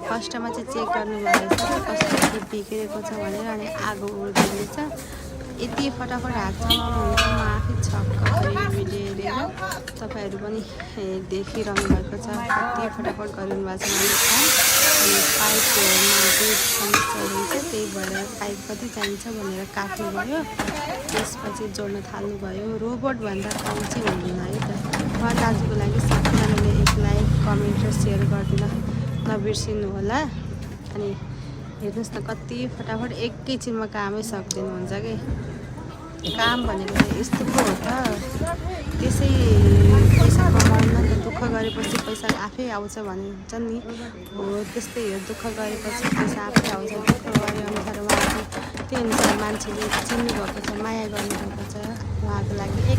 फर्स्टमा चाहिँ चेक गर्नुभएको छ कस्तो बिग्रेको छ भनेर अनि आगो उड्दैछ यति फटाफट हात चलाउनुहुन्छ म आफै छक्क परेँ भिडियो हेरेर तपाईँहरू पनि देखिरहनु भएको छ कति फटाफट गरिदिनु भएको छ अनि पाइपमा दुध समस्या हुन्छ त्यही भएर पाइप कति चाहिन्छ भनेर काट्नुभयो त्यसपछि जोड्न थाल्नुभयो रोबोट भन्दा कम चाहिँ हुँदैन है त उहाँ दाजुको लागि सबैजनाले एक लाइक कमेन्ट र सेयर गरिदिन नबिर्सिनु होला अनि हेर्नुहोस् न कति फटाफट एकैछिनमा कामै सक्दिनुहुन्छ कि काम भनेको चाहिँ यस्तो पो हो त त्यसै पैसा कमाउन त दुःख गरेपछि पैसा आफै आउँछ भन्छ नि हो त्यस्तै हो दुःख गरेपछि पैसा आफै आउँछ दुःख गरे अनुसार उहाँको त्यही अनुसार मान्छेले चिन्नुभएको छ माया गर्नुभएको छ उहाँको लागि एक